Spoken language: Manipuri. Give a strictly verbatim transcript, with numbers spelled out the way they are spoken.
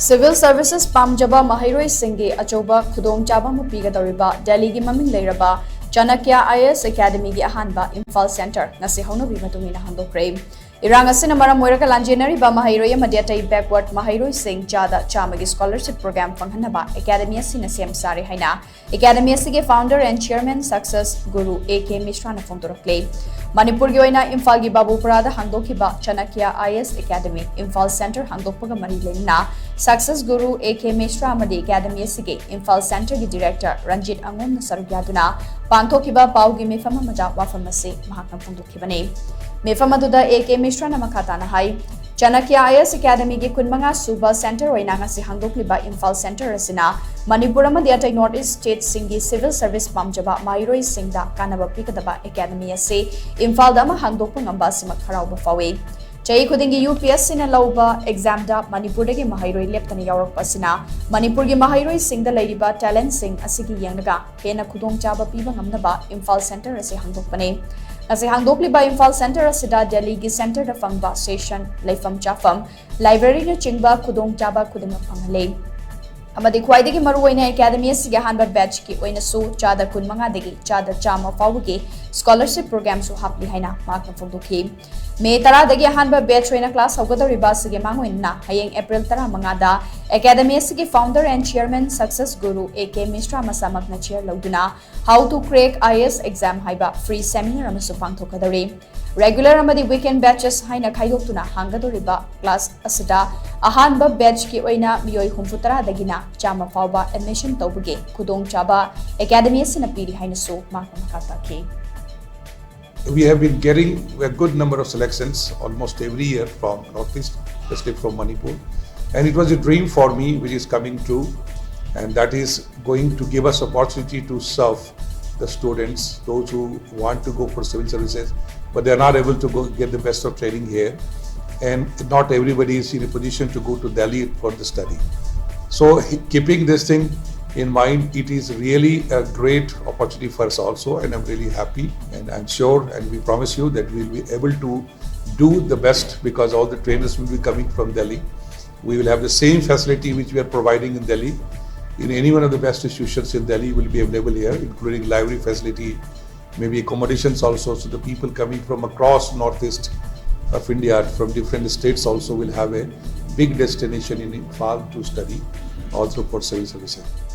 Civil Services ꯄꯥꯝꯖꯕ ꯃꯍꯩꯔꯣꯏꯁꯤꯡꯒꯤ ꯑꯆꯧꯕ ꯈꯨꯗꯣꯡꯆꯥꯕ ꯑꯃ ꯄꯤꯒꯗꯧꯔꯤꯕ ꯗꯦꯜꯂꯤꯒꯤ ꯃꯃꯤꯡ ꯂꯩꯔꯕ ꯆꯥꯅꯛꯌ IAS Academyꯒꯤ ꯑꯍꯥꯟꯕ ꯏꯝꯐꯥꯜ Center ꯉꯁꯤ ꯍꯧꯅꯕꯤ ꯃꯇꯨꯡ ꯏꯟꯅ ꯍꯥꯡꯗꯣꯛꯈ꯭ꯔꯦ꯫ ꯏꯔꯥꯡ ꯑꯁꯤꯅ ꯃꯔꯝ ꯑꯣꯏꯔꯒ ꯂꯥꯟꯖꯦꯟꯅꯔꯤꯕ ꯃꯍꯩꯔꯣꯏ ꯑꯃꯗꯤ ꯑꯇꯩ backward ꯃꯍꯩꯔꯣꯏꯁꯤꯡ ꯆꯥꯗ ꯆꯥꯝꯃꯒꯤ scholarship program ꯐꯪꯍꯟꯅꯕ Academy ꯑꯁꯤꯅ ꯁꯦꯝ ꯁꯥꯔꯦ ꯍꯥꯏꯅ Academy ꯑꯁꯤꯒꯤ founder and chairman Success Guru A K Mishraꯅ ꯐꯣꯡꯗꯣꯔꯛꯂꯤ꯫ ꯃꯅꯤꯄꯨꯔꯒꯤ ꯑꯣꯏꯅ ꯏꯝꯐꯥꯜꯒꯤ ꯕꯥꯕꯨꯄꯨꯔꯥꯗ ꯍꯥꯡꯗꯣꯛꯈꯤꯕ ꯆꯥꯅꯛꯌ IAS Academy ꯏꯝꯐꯥꯜ Center ꯍꯥꯡꯗꯣꯛꯄꯒ ꯃꯔꯤ ꯂꯩꯅꯅ Success Guru A K Mishra ꯑꯃꯗꯤ Academy ꯑꯁꯤꯒꯤ ꯏꯝꯐꯥꯜ Centerꯒꯤ director ꯔꯟꯖꯤꯠ ꯑꯉꯣꯝꯅ ꯁꯔꯨꯛ ꯌꯥꯗꯨꯅ ꯄꯥꯡꯊꯣꯛꯈꯤꯕ ꯄꯥꯎꯒꯤ ꯃꯤꯐꯝ ꯑꯃꯗ ꯋꯥꯐꯝ ꯑꯁꯤ ꯃꯍꯥꯛꯅ ꯐꯣꯡꯗꯣꯛꯈꯤꯕꯅꯤ꯫ ꯃꯤꯐꯝ ꯑꯗꯨꯗ A K Mishraꯅ ꯃꯈꯥ ꯇꯥꯅ ꯍꯥꯏ, ꯆꯥꯅꯛꯌ IAS Academyꯒꯤ ꯀꯨꯟꯃꯉꯥ ꯁꯨꯕ center ꯑꯣꯏꯅ ꯉꯁꯤ ꯍꯥꯡꯗꯣꯛꯂꯤꯕ ꯏꯝꯐꯥꯜ Center ꯑꯁꯤꯅ ꯃꯅꯤꯄꯨꯔ ꯑꯃꯗꯤ ꯑꯇꯩ North East stateꯁꯤꯡꯒꯤ civil service ꯄꯥꯝꯖꯕ ꯃꯍꯩꯔꯣꯏꯁꯤꯡꯗ ꯀꯥꯟꯅꯕ ꯄꯤꯒꯗꯕ academy ꯑꯁꯤ ꯏꯝꯐꯥꯜꯗ ꯑꯃ ꯍꯥꯡꯗꯣꯛꯄ ꯉꯝꯕ ꯑꯁꯤꯃꯛ ꯍꯔꯥꯎꯕ ꯐꯥꯎꯏ꯫ ꯆꯍꯤ ꯈꯨꯗꯤꯡꯒꯤ UPSCꯅ ꯂꯧꯕ examꯗ ꯃꯅꯤꯄꯨꯔꯗꯒꯤ ꯃꯍꯩꯔꯣꯏ ꯂꯦꯞꯇꯅ ꯌꯥꯎꯔꯛꯄ ꯑꯁꯤꯅ ꯃꯅꯤꯄꯨꯔꯒꯤ ꯃꯍꯩꯔꯣꯏꯁꯤꯡꯗ ꯂꯩꯔꯤꯕ talentꯁꯤꯡ ꯑꯁꯤꯒꯤ ꯌꯦꯡꯂꯒ ꯍꯦꯟꯅ ꯈꯨꯗꯣꯡꯆꯥꯕ ꯄꯤꯕ ꯉꯝꯅꯕ ꯏꯝꯐꯥꯜ Center ꯑꯁꯤ ꯍꯥꯡꯗꯣꯛꯄꯅꯤ꯫ ꯉꯁꯤ ꯍꯥꯡꯗꯣꯛꯂꯤꯕ ꯏꯝꯐꯥꯜ Center ꯑꯁꯤꯗ ꯗꯦꯜꯂꯤꯒꯤ centerꯗ ꯐꯪꯕ session, ꯂꯩꯐꯝ ꯆꯥꯐꯝ, libraryꯅꯆꯤꯡꯕ ꯈꯨꯗꯣꯡꯆꯥꯕ ꯈꯨꯗꯤꯡꯃꯛ ꯐꯪꯍꯜꯂꯤ꯫ ꯑꯃꯗꯤ ꯈ꯭ꯋꯥꯏꯗꯒꯤ ꯃꯔꯨꯑꯣꯏꯅ academy ꯑꯁꯤꯒꯤ ꯑꯍꯥꯟꯕ batchꯀꯤ ꯑꯣꯏꯅꯁꯨ ꯆꯥꯗ ꯀꯨꯟꯃꯉꯥꯗꯒꯤ ꯆꯥꯗ ꯆꯥꯝꯃ ꯐꯥꯎꯕꯒꯤ scholarship programꯁꯨ ꯍꯥꯞꯂꯤ ꯍꯥꯏꯅ ꯃꯍꯥꯛꯅ ꯐꯣꯡꯗꯣꯛꯈꯤ꯫ ꯃꯦ ꯇꯔꯥꯗꯒꯤ ꯑꯍꯥꯟꯕ batch ꯑꯣꯏꯅ class ꯍꯧꯒꯗꯧꯔꯤꯕ ꯑꯁꯤꯒꯤ ꯃꯥꯡꯑꯣꯏꯅꯅ ꯍꯌꯦꯡ ꯑꯦꯄ꯭ꯔꯤꯜ ꯇꯔꯥꯃꯉꯥꯗ academy ꯑꯁꯤꯒꯤ founder and chairman Success Guru A K Mishra ꯃꯁꯥꯃꯛꯅ chair ꯂꯧꯗꯨꯅ How to Crack IAS Exam ꯍꯥꯏꯕ free seminar ꯑꯃꯁꯨ ꯄꯥꯡꯊꯣꯛꯀꯗꯧꯔꯤ꯫ Regular ꯑꯃꯗꯤ weekend batches ꯍꯥꯏꯅ ꯈꯥꯏꯗꯣꯛꯇꯨꯅ ꯍꯥꯡꯒꯗꯧꯔꯤꯕ class ꯑꯁꯤꯗ ꯑꯍꯥꯟꯕ batchꯀꯤ ꯑꯣꯏꯅ ꯃꯤꯑꯣꯏ ꯍꯨꯝꯐꯨ ꯇꯔꯥꯗꯒꯤꯅ ꯆꯥꯝꯃ ꯐꯥꯎꯕ admission ꯇꯧꯕꯒꯤ ꯈꯨꯗꯣꯡꯆꯥꯕ academy ꯑꯁꯤꯅ ꯄꯤꯔꯤ ꯍꯥꯏꯅꯁꯨ ꯃꯍꯥꯛꯅ ꯃꯈꯥ ꯇꯥꯈꯤ꯫ We have been getting a good number of selections almost every year from Northeast, especially from Manipur. And it was a dream for me, which is coming true, and that is going to give us opportunity to serve the students, those who want to go for civil services, but they are not able to go get the best of training here. And not everybody is in a position to go to Delhi for the study. So, keeping this thing in mind, it is really a great opportunity for us also, and I'm really happy, and I'm sure, and we promise you that we'll be able to do the best, because all the trainers will be coming from Delhi. We will have the same facility which we are providing in Delhi. In any one of the best institutions in Delhi will be available here, including library facility, maybe accommodations also. So the people coming from across northeast of India, from different states also will have a big destination in Imphal to study, also for civil service.